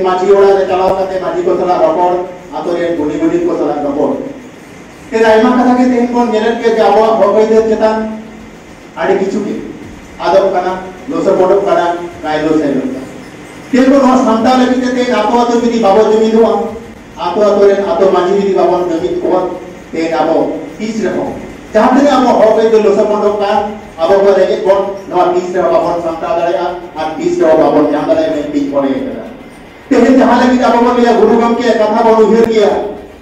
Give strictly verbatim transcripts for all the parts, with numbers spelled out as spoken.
ᱢᱟᱹᱡᱷᱤ ᱚᱲᱟᱜ ᱨᱮ ᱪᱟᱞᱟᱣ ᱠᱟᱛᱮ ᱢᱟᱹᱡᱷᱤ ᱠᱚ ᱥᱟᱞᱟᱜ ᱨᱚᱯᱚᱲ, ᱟᱛᱳ ᱨᱮᱱ ᱜᱩᱱᱤ ᱜᱩᱱᱤ ᱠᱚ ᱥᱟᱞᱟᱜ ᱨᱚᱯᱚᱲ᱾ ᱛᱮᱦᱮᱧ ᱟᱭᱢᱟ ᱠᱟᱛᱷᱟ ᱜᱮ ᱛᱮᱦᱮᱧ ᱵᱚᱱ ᱧᱮᱞᱮᱫ ᱜᱮᱭᱟ ᱡᱮ ᱟᱵᱚᱣᱟᱜ ᱦᱚᱠ ᱟᱹᱭᱫᱟᱹᱨ ᱪᱮᱛᱟᱱ ᱟᱹᱰᱤ ᱠᱤᱪᱷᱩ ᱜᱮ ᱟᱫᱚᱜ ᱠᱟᱱᱟ, ᱞᱚᱥᱚᱯᱚᱫᱚᱜ ᱠᱟᱱᱟ, ᱠᱟᱭᱞᱚ ᱥᱟᱭᱞᱚᱜ ᱠᱟᱱᱟ᱾ ᱛᱮᱦᱮᱧ ᱵᱚᱱ ᱱᱚᱣᱟ ᱥᱟᱢᱴᱟᱣ ᱞᱟᱹᱜᱤᱫ ᱛᱮ ᱛᱮᱦᱮᱧ ᱟᱛᱳ ᱟᱛᱳ ᱡᱩᱫᱤ ᱵᱟᱵᱚ ᱡᱩᱢᱤᱫᱚᱜᱼᱟ, ᱟᱛᱳ ᱟᱛᱳ ᱨᱮᱱ ᱟᱛᱳ ᱢᱟᱹᱡᱷᱤ ᱡᱩᱫᱤ ᱵᱟᱵᱚᱱ ᱡᱩᱢᱤᱫ ᱠᱚᱣᱟ, ᱛᱮᱦᱮᱧ ᱟᱵᱚ ᱛᱤᱥ ᱨᱮᱦᱚᱸ ᱡᱟᱦᱟᱸ ᱛᱤᱱᱟᱹᱜ ᱟᱵᱚ ᱦᱚᱠ ᱟᱹᱭᱫᱟᱹᱨ ᱞᱚᱥᱚᱯᱚᱫᱚᱜ ᱠᱟᱱ, ᱟᱵᱚ ᱠᱚ ᱨᱮᱸᱜᱮᱡ ᱵᱚᱱ, ᱱᱚᱣᱟ ᱛᱤᱥ ᱨᱮᱦᱚᱸ ᱵᱟᱵᱚᱱ ᱥᱟᱢᱴᱟᱣ ᱫᱟᱲᱮᱭᱟᱜᱼᱟ ᱟᱨ ᱛᱤᱥ ᱨᱮᱦᱚᱸ ᱵᱟᱵᱚᱱ ᱧᱟᱢ ᱫᱟᱲᱮᱭᱟᱜᱼᱟ ᱢᱮᱱᱛᱮᱧ ᱢᱚᱱᱮᱭᱮᱫ ᱠᱟᱱᱟ᱾ ᱛᱮᱦᱮᱧ ᱡᱟᱦᱟᱸ ᱞᱟᱹᱜᱤᱫ ᱟᱵᱚ ᱵᱚᱱ ᱞᱟᱹᱭᱟ, ᱜᱩᱨᱩ ᱜᱚᱢᱠᱮᱭᱟᱜ ᱠᱟᱛᱷᱟ ᱵᱚᱱ ᱩᱭᱦᱟᱹᱨ ᱜᱮᱭᱟ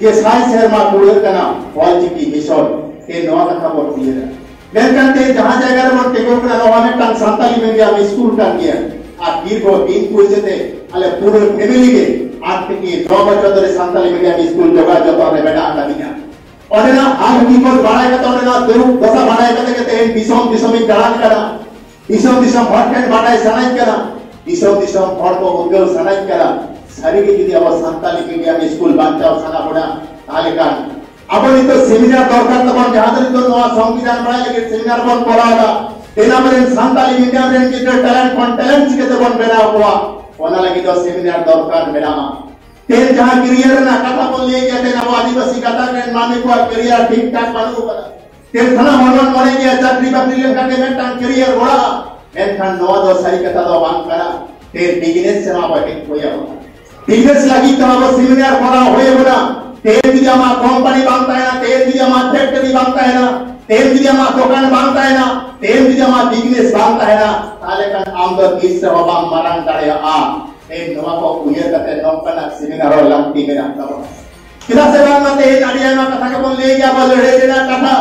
ᱡᱮ ᱥᱟᱭ ᱥᱮᱨᱢᱟ ᱠᱩᱲᱟᱹᱜ ᱠᱟᱱᱟ ᱚᱞᱪᱤᱠᱤ ᱢᱤᱥᱚᱱ, ᱛᱮᱦᱮᱧ ᱱᱚᱣᱟ ᱠᱟᱛᱷᱟ ᱵᱚᱱ ᱩᱭᱦᱟᱹᱨᱟ᱾ ᱢᱮᱱᱠᱷᱟᱱ ᱛᱮᱦᱮᱧ ᱡᱟᱦᱟᱸ ᱡᱟᱭᱜᱟ ᱨᱮᱵᱚᱱ ᱛᱤᱸᱜᱩ ᱠᱟᱱᱟ, ᱱᱚᱣᱟ ᱢᱤᱫᱴᱟᱝ ᱥᱟᱱᱛᱟᱞᱤ ᱢᱤᱰᱤᱭᱟᱢ ᱥᱠᱩᱞ ᱠᱟᱱ ᱜᱮᱭᱟ᱾ ᱟᱨ ᱫᱤᱨᱜᱷᱚ ᱫᱤᱱ ᱠᱚ ᱤᱭᱟᱹᱛᱮ ᱟᱞᱮ ᱯᱩᱨᱟᱹ ᱯᱷᱮᱢᱤᱞᱤ ᱜᱮ ᱟᱴ ᱛᱷᱮᱠᱮ ᱱᱚ ᱵᱚᱪᱷᱚᱨ ᱫᱷᱚᱨᱮ ᱥᱟᱱᱛᱟᱞᱤ ᱢᱤᱰᱤᱭᱟᱢ ᱥᱠᱩᱞ ᱡᱚᱜᱟᱣ ᱡᱚᱛᱚᱱ ᱨᱮ ᱢᱮᱱᱟᱜ ᱟᱠᱟᱫᱤᱧᱟ᱾ ᱚᱸᱰᱮᱱᱟᱜ ᱦᱟᱞ ᱦᱟᱹᱠᱤᱠᱚᱛ ᱵᱟᱲᱟᱭ ᱠᱟᱛᱮ, ᱚᱸᱰᱮᱱᱟᱜ ᱫᱩᱨᱩᱵ ᱫᱚᱥᱟ ᱵᱟᱲᱟᱭ ᱠᱟᱛᱮ ᱜᱮ ᱛᱮᱦᱮᱧ ᱫᱤᱥᱚᱢ ᱫᱤᱥᱚᱢᱤᱧ ᱫᱟᱬᱟᱱ ᱠᱟᱱᱟ᱾ ᱫᱤᱥᱚᱢ ᱫᱤᱥᱚᱢ ᱦᱚᱲ ᱴᱷᱮᱱ ᱵᱟᱰᱟᱭ ᱥᱟᱱᱟᱧ ᱠᱟᱱᱟ, ᱫᱤᱥᱚᱢ ᱫᱤᱥᱚᱢ ᱦᱚᱲ ᱠᱚ ᱩᱫᱽᱜᱟᱹᱣ ᱥᱟᱱᱟᱧ ᱠᱟᱱᱟ᱾ ᱥᱟᱹᱨᱤᱜᱮ ᱡᱩᱫᱤ ᱟᱵᱚ ᱥᱟᱱᱛᱟᱞᱤ ᱢᱤᱰᱤᱭᱟᱢ ᱥᱠᱩᱞ ᱵᱟᱧᱪᱟᱣ ᱥᱟᱱᱟ ᱵᱚᱱᱟ, ᱛᱟᱦᱞᱮ ᱠᱷᱟᱱ ᱟᱵᱚ ᱱᱤᱛᱚᱜ ᱥᱮᱢᱤᱱᱟᱨ ᱫᱚᱨᱠᱟᱨ ᱛᱟᱵᱚᱱ, ᱡᱟᱦᱟᱸ ᱫᱚ ᱱᱤᱛᱚᱜ ᱱᱚᱣᱟ ᱥᱚᱝᱵᱤᱫᱷᱟᱱ ᱵᱟᱲᱟᱭ ᱞᱟᱹᱜᱤᱫ ᱥᱮᱢᱤᱱᱟᱨ ᱵᱚᱱ ᱠᱚᱨᱟᱣ ᱮᱫᱟ᱾ ᱛᱮᱱᱟᱢ ᱨᱮᱱ ᱥᱟᱱᱛᱟᱞᱤ ᱢᱤᱰᱤᱭᱟᱢ ᱨᱮᱱ ᱜᱤᱫᱽᱨᱟᱹ ᱴᱮᱞᱮᱱᱴ ᱠᱷᱚᱱ ᱴᱮᱞᱮᱱᱴ ᱪᱤᱠᱟᱹ ᱛᱮᱵᱚᱱ ᱵᱮᱱᱟᱣ ᱠᱚᱣᱟ, ᱚᱱᱟ ᱞᱟᱹᱜᱤᱫ ᱫᱚ ᱥᱮᱢᱤᱱᱟᱨ ᱫᱚᱨᱠᱟᱨ ᱢᱮᱱᱟᱜᱼᱟ᱾ ᱛᱮᱦᱮᱧ ᱡᱟᱦᱟᱸ ᱠᱮᱨᱤᱭᱟᱨ ᱨᱮᱱᱟᱜ ᱠᱟᱛᱷᱟ ᱵᱚᱱ ᱞᱟᱹᱭ ᱜᱮᱭᱟ, ᱛᱮᱦᱮᱧ ᱟᱵᱚ ᱟᱹᱫᱤᱵᱟᱹᱥᱤ ᱜᱟᱛᱟᱠ ᱨᱮᱱ ᱢᱟᱹᱱᱢᱤ ᱠᱚᱣᱟᱜ ᱠᱮᱨᱤᱭᱟᱨ ᱴᱷᱤᱠ ᱴᱷᱟᱠ ᱵᱟᱹᱱᱩᱜ ᱟᱠᱟᱫᱟ᱾ ᱛᱮᱦᱮᱧ ᱥᱟᱱᱟᱢ ᱦᱚᱲ ᱵᱚᱱ ᱢᱚᱱᱮ ᱜᱮᱭᱟ ᱪᱟᱹᱠᱨᱤ ᱵᱟᱹᱠᱨᱤ ᱞᱮᱱᱠᱷᱟᱱ ᱜᱮ ᱢᱤᱫᱴᱟᱝ ᱠᱮᱨᱤᱭᱟᱨ ᱚᱲᱟᱜᱼᱟ, ᱢᱮᱱᱠᱷᱟᱱ ᱱᱚᱣᱟ ᱫᱚ ᱥᱟᱹᱨᱤ ᱠᱟᱛᱷᱟ ᱫᱚ ᱵᱟᱝ ᱠᱟᱱᱟ᱾ ᱛᱮᱦᱮᱧ ᱵᱤᱡᱽᱱᱮᱥ ᱥᱮᱫ ᱟᱵᱚ ᱦᱮᱡ ᱦᱩᱭ ᱟᱵᱚᱱᱟ᱾ ᱵᱤᱡᱽᱱᱮᱥ ᱞᱟᱹᱜᱤᱫ ᱛᱮ ᱟᱵᱚ ᱥᱮᱢᱤᱱᱟᱨ ᱠᱚᱨᱟᱣ ᱦᱩᱭ ᱟᱵᱚᱱᱟ᱾ ᱛᱮᱦᱮᱧ ᱡᱩᱫᱤ ᱟᱢᱟᱜ ᱠᱳᱢᱯᱟᱱᱤ ᱵᱟᱝ ᱛᱟᱦᱮᱱᱟ, ᱛᱮᱦᱮᱧ ᱡᱩᱫᱤ ᱟᱢᱟᱜ ᱯᱷᱮᱠᱴᱟᱨᱤ ᱵᱟᱝ ᱛᱟᱦᱮᱱᱟ, ᱛᱮᱦᱮᱧ ᱡᱩᱫᱤ ᱟᱢᱟᱜ ᱫᱚᱠᱟᱱ ᱵᱟᱝ ᱛᱟᱦᱮᱱᱟ, ᱛᱮᱦᱮᱧ ᱡᱩᱫᱤ ᱟᱢᱟᱜ ᱵᱤᱡᱽᱱᱮᱥ ᱵᱟᱝ ᱛᱟᱦᱮᱱᱟ, ᱛᱟᱦᱞᱮ ᱠᱷᱟᱱ ᱟᱢ ᱫᱚ ᱛᱤᱥ ᱨᱮᱦᱚᱸ ᱵᱟᱢ ᱢᱟᱨᱟᱝ ᱫᱟᱲᱮᱭᱟᱜᱼᱟ᱾ ᱛᱮᱦᱮᱧ ᱱᱚᱣᱟ ᱠᱚ ᱩᱭᱦᱟᱹᱨ ᱠᱟᱛᱮ ᱱᱚᱝᱠᱟᱱᱟᱜ ᱥᱮᱢᱤᱱᱟᱨ ᱦᱚᱸ ᱞᱟᱹᱠᱛᱤ ᱢᱮᱱᱟᱜ ᱛᱟᱵᱚᱱᱟ᱾ ᱪᱮᱫᱟᱜ ᱥᱮ ᱵᱟᱝᱢᱟ ᱛᱮᱦᱮᱧ ᱟᱹᱰᱤ ᱟᱭᱢᱟ ᱠᱟᱛᱷᱟ ᱜᱮᱵᱚᱱ ᱞᱟᱹᱭ ᱜᱮᱭᱟ, ᱟᱵᱚ ᱞᱟᱹᱲᱦᱟᱹᱭ ᱨᱮᱱᱟᱜ ᱠᱟᱛᱷᱟ᱾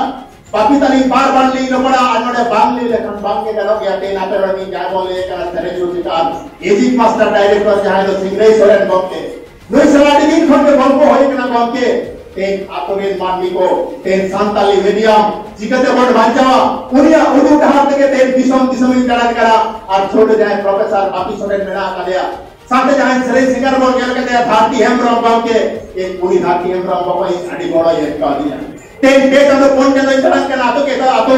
ᱵᱟᱯᱤ ᱛᱟᱹᱞᱤᱧ ᱵᱟᱨ ᱵᱟᱨ ᱞᱤᱧ ᱨᱚᱯᱚᱲᱟ, ᱟᱨ ᱱᱚᱰᱮ ᱵᱟᱝ ᱞᱟᱹᱭ ᱞᱮᱠᱷᱟᱱ ᱵᱟᱝ ᱜᱮ ᱜᱟᱱᱚᱜ ᱜᱮᱭᱟ᱾ ᱛᱮᱦᱮᱧ ᱟᱯᱮ ᱱᱚᱰᱮ ᱢᱤᱫ ᱡᱟᱦᱟᱸᱭ ᱵᱚᱱ ᱞᱟᱹᱭ ᱠᱟᱱᱟ ᱥᱮᱨᱮᱧ ᱨᱩ ᱪᱮᱛᱟᱱ ᱮᱡᱤᱠ ᱢᱟᱥᱴᱟᱨ ᱰᱟᱭᱨᱮᱠᱴᱚᱨ ᱡᱟᱦᱟᱸᱭ ᱫᱚ ᱥᱤᱝᱨᱟᱹᱭ ᱥᱚᱨᱮᱱ ᱜᱚᱢᱠᱮ, ᱱᱩᱭ ᱥᱟᱞᱟᱜ ᱟᱹᱰᱤ ᱫᱤᱱ ᱠᱷᱚᱱ ᱜᱮ ᱜᱚᱞᱯᱚ ᱦᱩᱭ ᱠᱟᱱᱟ ᱜᱚᱢᱠᱮ᱾ ᱛᱮᱦᱮᱧ ᱟᱛᱳ ᱨᱮᱱ ᱢᱟᱹᱱᱢᱤ ᱠᱚ ᱛᱮᱦᱮᱧ ᱥᱟᱱᱛᱟᱞᱤ ᱢᱤᱰᱤᱭᱟᱢ ᱪᱤᱠᱟᱹᱛᱮ ᱵᱚᱱ ᱵᱟᱧᱪᱟᱣᱟ, ᱩᱱᱤᱭᱟᱜ ᱩᱫᱩᱜ ᱰᱟᱦᱟᱨ ᱛᱮᱜᱮ ᱛᱮᱦᱮᱧ ᱫᱤᱥᱚᱢ ᱫᱤᱥᱚᱢᱤᱧ ᱫᱟᱬᱟᱱ ᱠᱟᱱᱟ᱾ ᱟᱨ ᱪᱷᱳᱴ ᱡᱟᱦᱟᱸᱭ ᱯᱨᱚᱯᱷᱮᱥᱚᱨ ᱵᱟᱯᱤ ᱥᱚᱨᱮᱱ ᱢᱮᱱᱟᱜ ᱟᱠᱟᱫᱮᱭᱟ, ᱥᱟᱶᱛᱮ ᱡᱟᱦᱟᱸᱭ ᱥᱮᱨᱮᱧ ᱥᱤᱝᱜᱟᱨ ᱵᱚᱱ ᱧᱮᱞ ᱠᱟᱫᱮᱭᱟ ᱫᱷᱟᱹᱨᱛᱤ ᱦᱮᱢᱵᱨᱚᱢ ᱜᱚᱢᱠᱮ, ᱤᱧ ᱩᱱᱤ ᱫᱷᱟᱹᱨᱛᱤ ᱦᱮᱢᱵᱨᱚᱢ ᱵᱟᱵᱟ ᱤᱧ ᱟᱹᱰᱤ ᱜᱚᱲᱚᱭ ᱮᱢ ᱠᱟᱣᱫᱤᱧᱟ᱾ ᱛᱮᱦᱮᱧ ᱯᱮ ᱪᱟᱸᱫᱚ ᱯᱩᱱ ᱪᱟᱸᱫᱚᱧ ᱫᱟᱬᱟᱱ ᱠᱟᱱᱟ ᱟᱛᱳ ᱠᱮ ᱟᱛᱳ,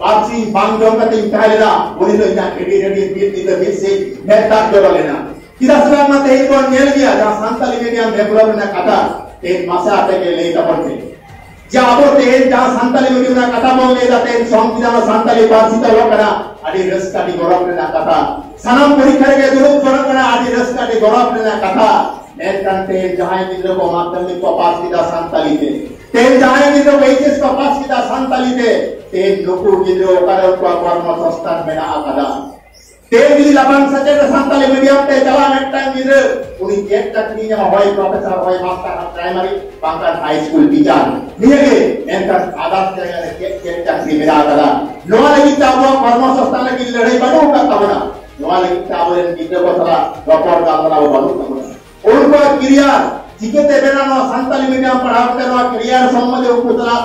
ᱵᱟᱨ ᱥᱤᱧ ᱵᱟᱝ ᱡᱚᱢ ᱠᱟᱛᱮᱧ ᱛᱟᱦᱮᱸ ᱞᱮᱱᱟ᱾ ᱩᱱᱤ ᱫᱚ ᱤᱧᱟᱹᱜ ᱟᱹᱰᱤ ᱟᱹᱰᱤ ᱢᱤᱫ ᱧᱤᱫᱟᱹ ᱢᱤᱫ ᱥᱤᱧ ᱢᱮᱫ ᱫᱟᱜ ᱡᱚᱨᱚ ᱞᱮᱱᱟ᱾ ᱪᱮᱫᱟᱜ ᱥᱮ ᱵᱟᱝᱢᱟ ᱛᱮᱦᱮᱧ ᱵᱚᱱ ᱧᱮᱞ ᱜᱮᱭᱟ, ᱡᱟᱦᱟᱸ ᱥᱟᱱᱛᱟᱞᱤ ᱢᱤᱰᱤᱭᱟᱢ ᱰᱮᱵᱷᱞᱚᱯ ᱨᱮᱱᱟᱜ ᱠᱟᱛᱷᱟ ᱛᱮᱦᱮᱧ ᱢᱟᱥᱮ ᱟᱯᱮ ᱜᱮ ᱞᱟᱹᱭ ᱛᱟᱵᱚᱱ ᱯᱮ, ᱡᱮ ᱟᱵᱚ ᱛᱮᱦᱮᱧ ᱡᱟᱦᱟᱸ ᱥᱟᱱᱛᱟᱞᱤ ᱢᱤᱰᱤᱭᱟᱢ ᱨᱮᱱᱟᱜ ᱠᱟᱛᱷᱟ ᱵᱚᱱ ᱞᱟᱹᱭ ᱮᱫᱟ, ᱛᱮᱦᱮᱧ ᱥᱚᱝᱵᱤᱫᱷᱟᱱ ᱨᱮ ᱥᱟᱱᱛᱟᱞᱤ ᱯᱟᱹᱨᱥᱤ ᱛᱮ ᱚᱞᱚᱜ ᱠᱟᱱᱟ, ᱟᱹᱰᱤ ᱨᱟᱹᱥᱠᱟᱹ, ᱟᱹᱰᱤ ᱜᱚᱨᱚᱵᱽ ᱨᱮᱱᱟᱜ ᱠᱟᱛᱷᱟ᱾ ᱥᱟᱱᱟᱢ ᱯᱚᱨᱤᱠᱠᱷᱟ ᱨᱮᱜᱮ ᱫᱩᱲᱩᱵ ᱜᱟᱱᱚᱜ ᱠᱟᱱᱟ, ᱟᱹᱰᱤ ᱨᱟᱹᱥᱠᱟᱹ, ᱟᱹᱰᱤ ᱜᱚᱨᱚᱵᱽ ᱨᱮᱱᱟᱜ ᱠᱟᱛᱷᱟ᱾ ᱢᱮᱱᱠᱷᱟᱱ ᱛᱮᱦᱮᱧ ᱡᱟᱦᱟᱸᱭ ᱜᱤᱫᱽᱨᱟᱹ ᱠᱚ ᱢᱟᱫᱽᱫᱷᱚᱢᱤᱠ ᱠᱚ ᱯᱟᱥ ᱠᱮᱫᱟ ᱥᱟᱱᱛᱟᱞᱤ ᱛᱮ, ᱛᱮᱦᱮᱧ ᱡᱟᱦᱟᱸᱭ ᱜᱤᱫᱽᱨᱟᱹ ᱠᱚ ᱮᱭᱤᱪ ᱮᱥ ᱠᱚ ᱯᱟᱥ ᱠᱮᱫᱟ ᱥᱟᱱᱛᱟᱞᱤ ᱛᱮ, ᱛᱮᱦᱮᱧ ᱱᱩᱠᱩ ᱜᱤᱫᱽᱨᱟᱹ ᱚᱠᱟᱨᱮ ᱩᱱᱠᱩᱣᱟᱜ ᱠᱚᱨᱢᱚ ᱥᱚᱝᱥᱛᱷᱟᱱ ᱢᱮᱱᱟᱜ ᱟᱠᱟᱫᱟ? ᱛᱮᱦᱮᱧ ᱡᱩᱫᱤ ᱞᱟᱯᱷᱟᱝ ᱥᱮᱪᱮᱫ ᱨᱮ ᱥᱟᱱᱛᱟᱞᱤ ᱢᱤᱰᱤᱭᱟᱢ ᱛᱮ ᱪᱟᱞᱟᱜ ᱢᱤᱫᱴᱟᱝ ᱜᱤᱫᱽᱨᱟᱹ, ᱩᱱᱤ ᱪᱮᱫ ᱪᱟᱹᱠᱨᱤ ᱧᱟᱢᱟ? ᱦᱚᱭ ᱯᱨᱚᱯᱷᱮᱥᱚᱨ, ᱦᱚᱭ ᱢᱟᱥᱴᱟᱨ, ᱦᱚᱭ ᱯᱨᱟᱭᱢᱟᱨᱤ, ᱵᱟᱝᱠᱷᱟᱱ ᱦᱟᱭ ᱥᱠᱩᱞ ᱴᱤᱪᱟᱨ᱾ ᱱᱤᱭᱟᱹᱜᱮ, ᱢᱮᱱᱠᱷᱟᱱ ᱟᱫᱟᱨᱥ ᱡᱟᱭᱜᱟ ᱨᱮ ᱪᱮᱫ ᱪᱮᱫ ᱪᱟᱹᱠᱨᱤ ᱢᱮᱱᱟᱜ ᱟᱠᱟᱫᱟ? ᱱᱚᱣᱟ ᱞᱟᱹᱜᱤᱫ ᱛᱮ ᱟᱵᱚᱣᱟᱜ ᱠᱚᱨᱢᱚ ᱥᱚᱝᱥᱛᱷᱟᱱ ᱞᱟᱹᱜᱤᱫ ᱞᱟᱹᱲᱦᱟᱹᱭ ᱵᱟᱹᱱᱩᱜ ᱟᱠᱟᱫ ᱛᱟᱵᱚᱱᱟ᱾ ᱱᱚᱣᱟ ᱞᱟᱹᱜᱤᱫ ᱛᱮ ᱟᱵᱚᱨᱮᱱ ᱜᱤᱫᱽᱨᱟᱹ ᱠᱚ ᱥᱟᱞᱟᱜ ᱨᱚᱯᱚᱲ ᱜᱟᱞᱢᱟᱨᱟᱣ ᱵᱟᱹᱱᱩᱜ ᱛᱟᱵᱚᱱᱟ᱾ ᱩᱱᱠᱩᱣᱟᱜ ᱠᱮᱨᱤᱭᱟᱨ ᱪᱤᱠᱟᱹᱛᱮ ᱵᱮᱱᱟᱣ, ᱱᱚᱣᱟ ᱥᱟᱱᱛᱟᱞᱤ ᱢᱤᱰᱤᱭᱟᱢ ᱯᱟᱲᱦᱟᱣ ᱠᱟᱛᱮ ᱱᱚᱣᱟ ᱠᱮᱨᱤᱭᱟᱨ ᱥᱚᱢᱵᱚᱱᱫᱷᱮ ᱩᱱᱠᱩ ᱥᱟᱞᱟᱜ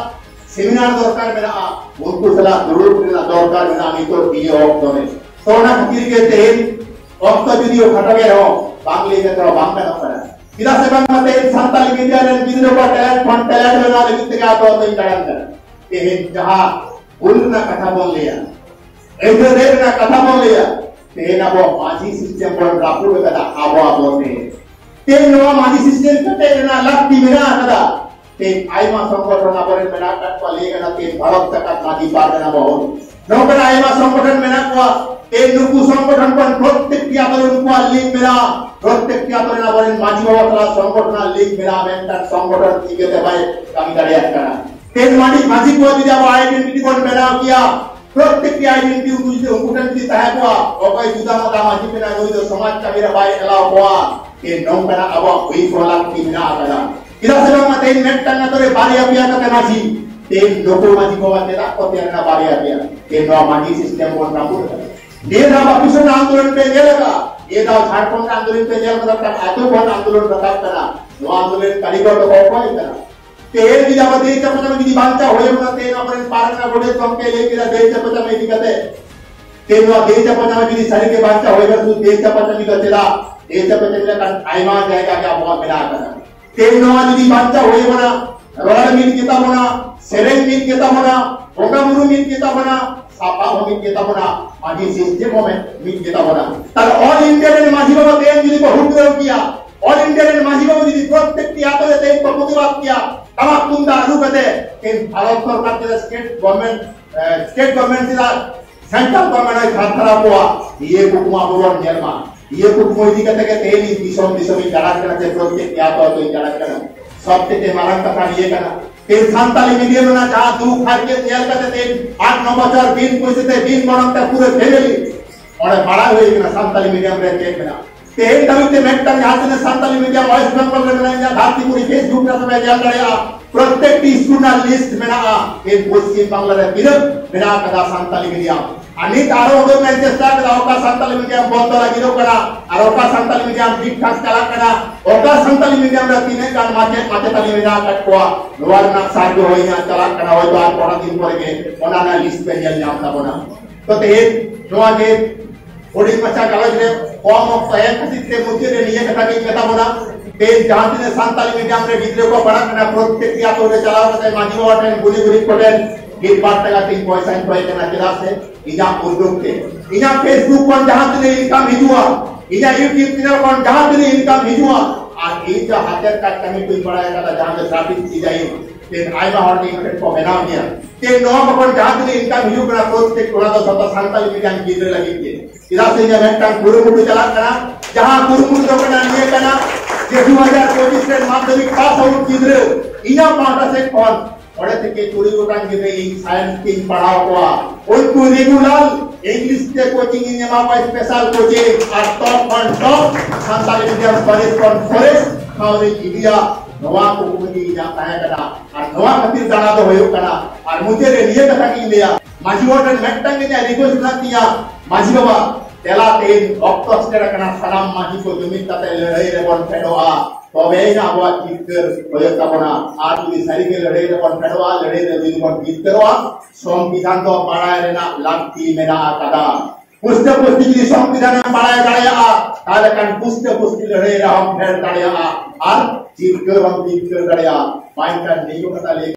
ᱥᱮᱢᱤᱱᱟᱨ ᱫᱚᱨᱠᱟᱨ ᱢᱮᱱᱟᱜᱼᱟ, ᱩᱱᱠᱩ ᱥᱟᱞᱟᱜ ᱫᱩᱲᱩᱵ ᱨᱮᱱᱟᱜ ᱫᱚᱨᱠᱟᱨ ᱢᱮᱱᱟᱜᱼᱟ ᱱᱤᱛᱚᱜ ᱱᱤᱭᱟᱹ ᱚᱠᱛᱚ ᱨᱮ᱾ ᱛᱚ ᱚᱱᱟ ᱠᱷᱟᱹᱛᱤᱨ ᱜᱮ ᱛᱮᱦᱮᱧ ᱚᱠᱛᱚ ᱡᱩᱫᱤ ᱠᱷᱟᱴᱚ ᱜᱮ ᱨᱮᱦᱚᱸ ᱵᱟᱝ ᱞᱟᱹᱭ ᱠᱟᱛᱮ ᱦᱚᱸ ᱵᱟᱝ ᱜᱟᱱᱚᱜ ᱠᱟᱱᱟ᱾ ᱪᱮᱫᱟᱜ ᱥᱮ ᱵᱟᱝᱢᱟ ᱛᱮᱦᱮᱧ ᱥᱟᱱᱛᱟᱞᱤ ᱢᱤᱰᱤᱭᱟ ᱨᱮᱱ ᱜᱤᱫᱽᱨᱟᱹ ᱠᱚ ᱴᱮᱞᱮᱱᱴ ᱠᱷᱚᱱ ᱴᱮᱞᱮᱱᱴ ᱵᱮᱱᱟᱣ ᱞᱟᱹᱜᱤᱫ ᱛᱮᱜᱮ ᱟᱵᱚ ᱫᱚᱧ ᱫᱟᱬᱟᱱ ᱠᱟᱱᱟ᱾ ᱛᱮᱦᱮᱧ ᱡᱟᱦᱟᱸ ᱦᱩᱞ ᱨᱮᱱᱟᱜ ᱠᱟᱛᱷᱟ ᱵᱚᱱ ᱞᱟᱹᱭᱟ, ᱟᱹᱭᱫᱟᱹᱨ ᱨᱮᱱᱟᱜ ᱠᱟᱛᱷᱟ ᱵᱚᱱ ᱞᱟᱹᱭᱟ, ᱛᱮᱦᱮᱧ ᱟᱵᱚ ᱢᱟᱹᱡᱷᱤ ᱥᱤᱥᱴᱮᱢ ᱵᱚᱱ ᱨᱟᱹᱯᱩᱫ ᱟᱠᱟᱫᱟ ᱟᱵᱚ ᱟᱵᱚ ᱛᱮ᱾ ᱛᱮᱦᱮᱧ ᱱᱚᱣᱟ ᱢᱟᱹᱡᱷᱤ ᱥᱤᱥᱴᱮᱢ ᱠᱮᱴᱮᱡ ᱨᱮᱱᱟᱜ ᱞᱟᱹᱠᱛᱤ ᱢᱮᱱᱟᱜ ᱟᱠᱟᱫᱟ᱾ ᱛᱮᱦᱮᱧ ᱟᱭᱢᱟ ᱥᱚᱝᱜᱚᱴᱷᱚᱱ ᱟᱵᱚᱨᱮᱱ ᱢᱮᱱᱟᱜ ᱟᱠᱟᱫ ᱠᱚᱣᱟ, ᱞᱟᱹᱭ ᱜᱟᱱᱚᱜᱼᱟ ᱛᱮᱦᱮᱧ ᱵᱷᱟᱨᱚᱛ ᱡᱟᱠᱟᱛ ᱢᱟᱹᱡᱷᱤ ᱯᱟᱨᱜᱟᱱᱟ ᱢᱚᱦᱚᱞ, ᱱᱚᱝᱠᱟᱱ ᱟᱭᱢᱟ ᱥᱚᱝᱜᱚᱴᱷᱚᱱ ᱢᱮᱱᱟᱜ ᱠᱚᱣᱟ᱾ ᱛᱮᱦᱮᱧ ᱱᱩᱠᱩ ᱥᱚᱝᱜᱚᱴᱷᱚᱱ ᱠᱷᱚᱱ ᱯᱨᱚᱛᱛᱮᱠᱴᱤ ᱟᱛᱳ ᱨᱮ ᱩᱱᱠᱩᱣᱟᱜ ᱞᱤᱝᱠ ᱢᱮᱱᱟᱜᱼᱟ, ᱯᱨᱚᱛᱛᱮᱠᱴᱤ ᱟᱛᱳ ᱨᱮᱱ ᱟᱵᱚᱨᱮᱱ ᱢᱟᱹᱡᱷᱤ ᱵᱟᱵᱟ ᱥᱟᱞᱟᱜ ᱥᱚᱝᱜᱚᱴᱷᱚᱱᱟᱜ ᱞᱤᱝᱠ ᱢᱮᱱᱟᱜᱼᱟ, ᱢᱮᱱᱠᱷᱟᱱ ᱥᱚᱝᱜᱚᱴᱷᱚᱱ ᱪᱤᱠᱟᱹᱛᱮ ᱵᱟᱭ ᱠᱟᱹᱢᱤ ᱫᱟᱲᱮᱭᱟᱜ ᱠᱟᱱᱟ? ᱛᱮᱦᱮᱧ ᱢᱟᱹᱡᱷᱤ, ᱢᱟᱹᱡᱷᱤ ᱠᱚ ᱡᱩᱫᱤ ᱟᱵᱚ ᱟᱭᱰᱮᱱᱴᱤᱴᱤ ᱵᱚᱱ ᱵᱮᱱᱟᱣ ᱠᱮᱭᱟ, ᱯᱨᱚᱛᱛᱮᱠᱴᱤ ᱟᱭᱰᱮᱱᱴᱤᱴᱤ ᱩᱱᱠᱩ ᱡᱩᱫᱤ, ᱩᱱᱠᱩ ᱴᱷᱮᱱ ᱡᱩᱫᱤ ᱛᱟᱦᱮᱸ ᱠᱚᱜᱼᱟ, ᱚᱠᱚᱭ ᱡᱩᱫᱟ ᱢᱟᱫᱟ ᱢᱟᱹᱡᱷᱤ ᱠᱟᱱᱟ, ᱱᱩᱭ ᱫᱚ ᱥᱚᱢᱟᱡᱽ ᱠᱟᱹᱢᱤ ᱨᱮ ᱵᱟᱭ ᱮᱞᱟᱣ ᱠᱚᱣᱟ, ᱛᱮᱦᱮᱧ ᱱᱚᱝᱠᱟᱱᱟᱜ ᱟᱵᱚᱣᱟᱜ ᱦᱩᱭ ᱠᱚ ᱞᱟᱹᱠᱛᱤ ᱢᱮᱱᱟᱜ ᱟᱠᱟᱫᱟ᱾ ᱪᱮᱫᱟᱜ ᱥᱮ ᱵᱟᱝᱢᱟ ᱛᱮᱦᱮᱧ ᱢᱤᱫᱴᱟᱝ ᱟᱛᱳ ᱨᱮ ᱵᱟᱨᱭᱟ ᱯᱮᱭᱟ ᱠᱟᱛᱮ ᱢᱟᱹᱡᱷᱤ, ᱛᱮᱦᱮᱧ ᱱᱩᱠᱩ ᱢᱟᱹᱡᱷᱤ ᱵᱟᱵᱟ ᱪᱮᱫᱟᱜ ᱠᱚ ᱛᱮᱦᱮᱧ ᱵᱟᱨᱭᱟ ᱯᱮᱭᱟ? ᱛᱮᱦᱮᱧ ᱱᱚᱣᱟ ᱢᱟᱹᱡᱷᱤ ᱥᱤᱥᱴᱮᱢ ᱵᱚᱱ ᱨᱟᱹᱯᱩᱫ ᱟᱠᱟᱫᱟ᱾ ᱱᱤᱭᱟᱹ ᱫᱷᱟᱣ ᱵᱟᱯᱤ ᱥᱚᱨᱮᱱ ᱟᱱᱫᱳᱞᱚᱱ ᱯᱮ ᱧᱮᱞ ᱟᱠᱟᱫᱟ, ᱱᱤᱭᱟᱹ ᱫᱷᱟᱣ ᱡᱷᱟᱲᱠᱷᱚᱸᱰ ᱨᱮ ᱟᱱᱫᱳᱞᱚᱱ ᱯᱮ ᱧᱮᱞ ᱟᱠᱟᱫᱟ, ᱢᱤᱫᱴᱟᱝ ᱟᱛᱳ ᱠᱷᱚᱱ ᱟᱱᱫᱳᱞᱚᱱ ᱨᱟᱠᱟᱵ ᱠᱟᱱᱟ᱾ ᱱᱚᱣᱟ ᱟᱱᱫᱳᱞᱚᱱ ᱠᱟᱹᱨᱤᱜᱚᱨ ᱫᱚᱠᱚ ᱚᱠᱚᱭ ᱠᱟᱱᱟ? ᱛᱮᱦᱮᱧ ᱡᱩᱫᱤ ᱟᱵᱚ ᱫᱮᱭ ᱪᱟᱯᱟ ᱪᱟᱯᱟ ᱡᱩᱫᱤ ᱵᱟᱧᱪᱟᱣ ᱦᱩᱭ ᱟᱵᱚᱱᱟ, ᱛᱮᱦᱮᱧ ᱟᱵᱚᱨᱮᱱ ᱯᱟᱨᱜᱟᱱᱟ ᱜᱚᱰᱮᱛ ᱜᱚᱢᱠᱮ ᱞᱟᱹᱭ ᱠᱮᱫᱟ ᱫᱮᱭ ᱪᱟᱯᱟ ᱪᱟᱯᱟ ᱤᱫᱤ ᱠᱟᱛᱮ, ᱛᱮᱦᱮᱧ ᱱᱚᱣᱟ ᱫᱮᱭ ᱪᱟᱯᱟ ᱪᱟᱯᱟ ᱡᱩᱫᱤ ᱥᱟᱹᱨᱤ ᱜᱮ ᱵᱟᱧᱪᱟᱣ ᱦᱩᱭ ᱟᱵᱚᱱᱟ, ᱥᱩᱫᱷᱩ ᱫᱮᱭ ᱪᱟᱯᱟ ᱪᱟᱯᱟ ᱫᱚ ᱪᱮᱫᱟᱜ? ᱫᱮᱭ ᱪᱟᱯᱟ ᱪᱟᱯᱟ ᱞᱮᱠᱟᱱ ᱟᱭᱢᱟ ᱡᱟᱭᱜᱟ ᱜᱮ ᱟᱵᱚᱣᱟᱜ ᱢᱮᱱᱟᱜ ᱟᱠᱟᱫᱟ᱾ ᱛᱮᱦᱮᱧ ᱱᱚᱣᱟ ᱡᱩᱫᱤ ᱵᱟᱧᱪᱟᱣ ᱦᱩᱭ ᱟᱵᱚᱱᱟ, ᱨᱚᱲ ᱢᱤᱫ ᱜᱮᱛᱟ ᱵᱚᱱᱟ, ᱥᱮᱨᱮᱧ ᱢᱤᱫ ᱜᱮᱛᱟ ᱵᱚᱱᱟ, ᱵᱚᱸᱜᱟ ᱵᱩᱨᱩ ᱢᱤᱫ ᱜᱮᱛᱟ ᱵᱚᱱᱟ, ᱥᱟᱯᱟᱵ ᱦᱚᱸ ᱢᱤᱫ ᱜᱮ ᱛᱟᱵᱚᱱᱟ, ᱢᱟᱹᱡᱷᱤ system ᱦᱚᱸ ᱢᱤᱫ ᱜᱮ ᱛᱟᱵᱚᱱᱟ᱾ ᱛᱟᱦᱞᱮ all India ᱨᱮᱱ ᱢᱟᱹᱡᱷᱤ ᱵᱟᱵᱟ ᱛᱮᱦᱮᱧ ᱡᱩᱫᱤ ᱠᱚ ᱦᱩᱴᱨᱟᱹᱣ ᱠᱮᱭᱟ, all India ᱨᱮᱱ ᱢᱟᱹᱡᱷᱤ ᱵᱟᱵᱟ ᱡᱩᱫᱤ ᱯᱨᱚᱛᱮᱠᱴᱤ ᱟᱛᱳ ᱨᱮ ᱛᱮᱦᱮᱧ ᱠᱚ ᱯᱨᱚᱛᱤᱵᱟᱫ ᱠᱮᱭᱟ, ᱴᱟᱢᱟᱠ ᱛᱩᱢᱫᱟᱜ ᱨᱩ ᱠᱟᱛᱮ ᱛᱮᱦᱮᱧ ᱵᱷᱟᱨᱚᱛ ᱥᱚᱨᱠᱟᱨ ᱪᱮᱫᱟᱜ state government, ᱮ, state government ᱪᱮᱫᱟᱜ central government ᱦᱟᱛ ᱫᱷᱟᱨᱟ ᱠᱚᱣᱟ, ᱤᱭᱟᱹ ᱠᱚ ᱠᱚᱢᱟ ᱟᱵᱚ ᱵᱚᱱ ᱧᱮᱞ ᱢᱟ, ᱤᱭᱟᱹ ᱠᱚ ᱠᱚ ᱤᱫᱤ ᱠᱟᱛᱮ ᱜᱮ ᱛᱮᱦᱮᱧ ᱤᱧ ᱫᱤᱥᱚᱢ ᱫᱤᱥᱚᱢ ᱤᱧ ᱫᱟᱬᱟᱱ ᱠᱟᱱᱟ, ᱥᱮ ᱯᱨᱚᱛᱮᱠᱴᱤ ᱟᱛᱳ ᱟᱛᱳ ᱤᱧ ᱫᱟᱬᱟᱱ ᱠᱟᱱᱟ᱾ ᱥᱚᱵ ᱛᱷᱮᱠᱮ ᱢᱟᱨᱟᱝ ᱠᱟᱛᱷᱟ ᱱᱤᱭᱟᱹ ᱠᱟᱱᱟ, ᱛᱮᱦᱮᱧ ᱥᱟᱱᱛᱟᱞᱤ medium ᱨᱮᱱᱟᱜ ᱡᱟᱦᱟᱸ ᱫᱩᱠ ᱦᱟᱨᱠᱮᱛ ᱧᱮᱞ ᱠᱟᱛᱮ ᱛᱮᱦᱮᱧ ᱟᱴ ᱱᱚ ᱵᱚᱪᱷᱚᱨ ᱵᱤᱱ ᱯᱚᱭᱥᱟ ᱛᱮ ᱵᱤᱱ ᱜᱚᱱᱚᱝ ᱛᱮ ᱯᱩᱨᱟᱹ family ᱚᱸᱰᱮ ᱵᱟᱲᱟᱭ ᱦᱩᱭ ᱠᱟᱱᱟ ᱥᱟᱱᱛᱟᱞᱤ medium ᱨᱮ ᱪᱮᱫ ᱢᱮᱱᱟᱜᱼᱟ᱾ ᱛᱮᱦᱮᱧ ᱫᱷᱟᱹᱵᱤᱡ ᱛᱮ ᱢᱤᱫᱴᱟᱝ ᱡᱟᱦᱟᱸ ᱛᱤᱱᱟᱹᱜ ᱥᱟᱱᱛᱟᱞᱤ medium West Bengal ᱨᱮ ᱢᱮᱱᱟᱜᱼᱟ, ᱤᱧᱟᱹᱜ ᱫᱷᱟᱹᱨᱛᱤ ᱯᱩᱨᱤ Facebook ᱨᱮ ᱯᱮ ᱧᱮᱞ ᱫᱟᱲᱮᱭᱟᱜᱼᱟ, ᱯᱨᱚᱛᱮᱠᱴᱤ ᱥᱠᱩᱞ ᱨᱮᱱᱟᱜ list ᱢᱮᱱᱟᱜᱼᱟ᱾ ᱛᱮᱦᱮᱧ ᱯᱚᱥᱪᱤᱢ ᱵᱟᱝᱞᱟ ᱨᱮ ᱛᱤᱱᱟᱹᱜ ᱢᱮᱱᱟᱜ ᱟᱠᱟᱫᱟ ᱥᱟᱱᱛᱟᱞᱤ medium? ᱟᱨ ᱱᱤᱛ ᱟᱨᱚ ᱩᱰᱩᱠ ᱨᱮᱱᱟᱜ ᱪᱮᱥᱴᱟ ᱠᱮᱫᱟ, ᱚᱠᱟ ᱥᱟᱱᱛᱟᱞᱤ medium ᱵᱚᱱᱫᱚ ᱞᱟᱹᱜᱤᱫᱚᱜ ᱠᱟᱱᱟ ᱟᱨ ᱚᱠᱟ ᱥᱟᱱᱛᱟᱞᱤ medium ᱴᱷᱤᱠ ᱴᱷᱟᱠ ᱪᱟᱞᱟᱜ ᱠᱟᱱᱟ, ᱚᱠᱟ ᱥᱟᱱᱛᱟᱞᱤ medium ᱨᱮ ᱛᱤᱱᱟᱹᱜ ᱜᱟᱱ ᱢᱟᱪᱮᱫ ᱢᱟᱪᱮᱛᱟᱱᱤ ᱢᱮᱱᱟᱜ ᱟᱠᱟᱫ ᱠᱚᱣᱟ, ᱱᱚᱣᱟ ᱨᱮᱱᱟᱜ survey ᱦᱚᱸ ᱤᱧᱟᱹᱜ ᱪᱟᱞᱟᱜ ᱠᱟᱱᱟ᱾ ᱦᱚᱭᱛᱚ ᱟᱨ ᱠᱚᱴᱟ ᱫᱤᱱ ᱯᱚᱨᱮ ᱜᱮ ᱚᱱᱟ ᱨᱮᱱᱟᱜ list ᱯᱮ ᱧᱮᱞ ᱧᱟᱢ ᱛᱟᱵᱚᱱᱟ᱾ ᱛᱚ ᱛᱮᱦᱮᱧ ᱱᱚᱣᱟ ᱜᱮ ᱦᱩᱰᱤᱧ ᱢᱟᱪᱷᱟ ᱜᱟᱞᱚᱪ ᱨᱮ ᱠᱚᱢ ᱚᱠᱛᱚ ᱮᱢ ᱠᱷᱟᱹᱛᱤᱨ ᱛᱮ ᱢᱩᱪᱟᱹᱫ ᱨᱮ ᱱᱤᱭᱟᱹ ᱠᱟᱛᱷᱟ ᱜᱤᱧ ᱢᱮᱛᱟ ᱵᱚᱱᱟ, ᱛᱮᱦᱮᱧ ᱡᱟᱦᱟᱸ ᱛᱤᱱᱟᱹᱜ ᱥᱟᱱᱛᱟᱞᱤ medium ᱨᱮ ᱜᱤᱫᱽᱨᱟᱹ ᱠᱚ ᱯᱟᱲᱦᱟᱜ ᱠᱟᱱᱟ, ᱯᱨᱚᱛᱮᱠᱴᱤ ᱟᱛᱳ ᱨᱮ ᱪᱟᱞᱟᱣ ᱠᱟᱛᱮ ᱢᱟᱹᱡᱷᱤ ᱵᱟᱵᱟ ᱴᱷᱮᱱ, ᱜᱩᱱᱤ ᱜᱩᱨᱤᱵ ᱠᱚᱴᱷᱮᱱ ᱢᱤᱫ ᱵᱟᱨ ᱴᱟᱠᱟ ᱛᱮᱧ ᱯᱚᱭᱥᱟᱧ ᱠᱚᱭ ᱠᱟᱱᱟ᱾ ᱪᱮᱫᱟᱜ ᱥᱮ ᱤᱧᱟᱹᱜ ᱩᱫᱽᱫᱳᱜᱽ ᱛᱮ, ᱤᱧᱟᱹᱜ Facebook ᱠᱷᱚᱱ ᱡᱟᱦᱟᱸ ᱛᱤᱱᱟᱹᱜ income ᱦᱤᱡᱩᱜᱼᱟ, ᱤᱧᱟᱹᱜ YouTube channel ᱠᱷᱚᱱ ᱡᱟᱦᱟᱸ ᱛᱤᱱᱟᱹᱜ income ᱦᱤᱡᱩᱜᱼᱟ, ᱟᱨ ᱤᱧ ᱡᱟᱦᱟᱸ ᱦᱟᱛᱮᱨ ᱠᱟᱡᱽ ᱠᱟᱹᱢᱤ ᱠᱚᱧ ᱵᱟᱲᱟᱭ ᱠᱟᱫᱟ, ᱡᱟᱦᱟᱸ ᱫᱚ graphic design, ᱛᱮᱦᱮᱧ ᱟᱭᱢᱟ ᱦᱚᱲ ᱜᱮ ᱤᱧ ᱴᱷᱮᱱ ᱠᱚ ᱵᱮᱱᱟᱣ ᱜᱮᱭᱟ᱾ ᱛᱮᱦᱮᱧ ᱱᱚᱣᱟ ᱠᱚ ᱠᱷᱚᱱ ᱡᱟᱦᱟᱸ ᱛᱤᱱᱟᱹᱜ income ᱦᱤᱡᱩᱜ ᱠᱟᱱᱟ, ᱯᱨᱚᱛᱮᱠ ᱚᱱᱟ ᱫᱚ ᱡᱷᱚᱛᱚ ᱥᱟᱱᱛᱟᱞᱤ medium ᱜᱤᱫᱽᱨᱟᱹ ᱞᱟᱹᱜᱤᱫ ᱜᱮ᱾ ᱪᱮᱫᱟᱜ ᱥᱮ ᱤᱧᱟᱹᱜ ᱢᱤᱫᱴᱟᱝ ᱠᱩᱨᱩᱢᱩᱴᱩ ᱪᱟᱞᱟᱜ ᱠᱟᱱᱟ, ᱡᱟᱦᱟᱸ ᱠᱩᱨᱩᱢᱩᱴᱩ ᱫᱚ ᱠᱟᱱᱟ ᱱᱤᱭᱟᱹ ᱠᱟᱱᱟ ᱡᱮ ᱫᱩ ᱦᱟᱡᱟᱨ ᱯᱚᱸᱪᱤᱥ ᱨᱮᱱ ᱢᱟᱫᱽᱫᱷᱚᱢᱤᱠ ᱯᱟᱥ ᱟᱣᱩᱴ ᱜᱤᱫᱽᱨᱟᱹ ᱤᱧᱟᱹᱜ ᱯᱟᱦᱴᱟ ᱥᱮᱫ ᱠᱷᱚᱱ ᱢᱚᱬᱮ ᱛᱷᱮᱠᱮ ᱛᱩᱨᱩᱭ ᱜᱚᱴᱟᱝ ᱜᱤᱫᱽᱨᱟᱹ ᱤᱧ science ᱛᱤᱧ ᱯᱟᱲᱦᱟᱣ ᱠᱚᱣᱟ᱾ ᱩᱱᱠᱩ regular English ᱛᱮ coaching ᱤᱧ ᱮᱢᱟ ᱠᱚᱣᱟ, special coaching, ᱟᱨ top ᱠᱷᱚᱱ top ᱥᱟᱱᱛᱟᱲᱤ medium ᱥᱚᱨᱮᱥ ᱠᱷᱚᱱ ᱥᱚᱨᱮᱥ ᱴᱷᱟᱶ ᱨᱤᱧ ᱤᱫᱤᱭᱟ᱾ ᱱᱚᱣᱟ ᱠᱩᱠᱢᱩ ᱜᱮ ᱤᱧᱟᱹᱜ ᱛᱟᱦᱮᱸ ᱠᱟᱱᱟ ᱟᱨ ᱱᱚᱣᱟ ᱠᱷᱟᱹᱛᱤᱨ ᱫᱟᱬᱟ ᱫᱚ ᱦᱩᱭᱩᱜ ᱠᱟᱱᱟ᱾ ᱟᱨ ᱢᱩᱪᱟᱹᱫ ᱨᱮ ᱱᱤᱭᱟᱹ ᱠᱟᱛᱷᱟ ᱜᱤᱧ ᱞᱟᱹᱭᱟ, ᱢᱟᱹᱡᱷᱤ ᱦᱚᱲ ᱴᱷᱮᱱ ᱢᱤᱫᱴᱟᱝ ᱜᱮ ᱤᱧᱟᱹᱜ request ᱢᱮᱱᱟᱜ ᱛᱤᱧᱟ, ᱢᱟᱹᱡᱷᱤ ᱵᱟᱵᱟ, ᱫᱮᱞᱟ ᱛᱮᱦᱮᱧ ᱚᱠᱛᱚ ᱥᱮᱴᱮᱨ ᱟᱠᱟᱱᱟ, ᱥᱟᱱᱟᱢ ᱢᱟᱹᱡᱷᱤ ᱠᱚ ᱡᱩᱢᱤᱫ ᱠᱟᱛᱮ ᱞᱟᱹᱲᱦᱟᱹᱭ ᱨᱮᱵᱚᱱ ᱯᱷᱮᱰᱚᱜᱼᱟ, ᱛᱚᱵᱮᱭᱮᱱᱟ ᱟᱵᱚᱣᱟᱜ ᱡᱤᱛᱠᱟᱹᱨ ᱦᱩᱭᱩᱜ ᱛᱟᱵᱚᱱᱟ᱾ ᱟᱨ ᱡᱩᱫᱤ ᱥᱟᱹᱨᱤᱜᱮ ᱞᱟᱹᱲᱦᱟᱹᱭ ᱨᱮᱵᱚᱱ ᱯᱷᱮᱰᱚᱜᱼᱟ, ᱞᱟᱹᱲᱦᱟᱹᱭ ᱨᱮ ᱡᱩᱫᱤ ᱵᱚᱱ ᱡᱤᱛᱠᱟᱹᱨᱚᱜᱼᱟ, ᱥᱚᱝᱵᱤᱫᱷᱟᱱ ᱫᱚ ᱵᱟᱲᱟᱭ ᱨᱮᱱᱟᱜ ᱞᱟᱹᱠᱛᱤ ᱢᱮᱱᱟᱜ ᱟᱠᱟᱫᱟ᱾ ᱯᱩᱥᱴᱟᱹ ᱯᱩᱥᱴᱤ ᱡᱩᱫᱤ ᱥᱚᱝᱵᱤᱫᱷᱟᱱ ᱮᱢ ᱵᱟᱲᱟᱭ ᱫᱟᱲᱮᱭᱟᱜᱼᱟ, ᱛᱟᱦᱞᱮ ᱠᱷᱟᱱ ᱯᱩᱥᱴᱟᱹ ᱯᱩᱥᱴᱤ ᱞᱟᱹᱲᱦᱟᱹᱭ ᱨᱮᱦᱚᱸᱢ ᱯᱷᱮᱰ ᱫᱟᱲᱮᱭᱟᱜᱼᱟ ᱟᱨ ᱡᱤᱛᱠᱟᱹᱨ ᱦᱚᱸᱢ ᱡᱤᱛᱠᱟᱹᱨ ᱫᱟᱲᱮᱭᱟᱜᱼᱟ᱾ ᱵᱟᱝᱠᱷᱟᱱ ᱱᱤᱭᱟᱹ ᱠᱟᱛᱷᱟ ᱞᱟᱹᱭ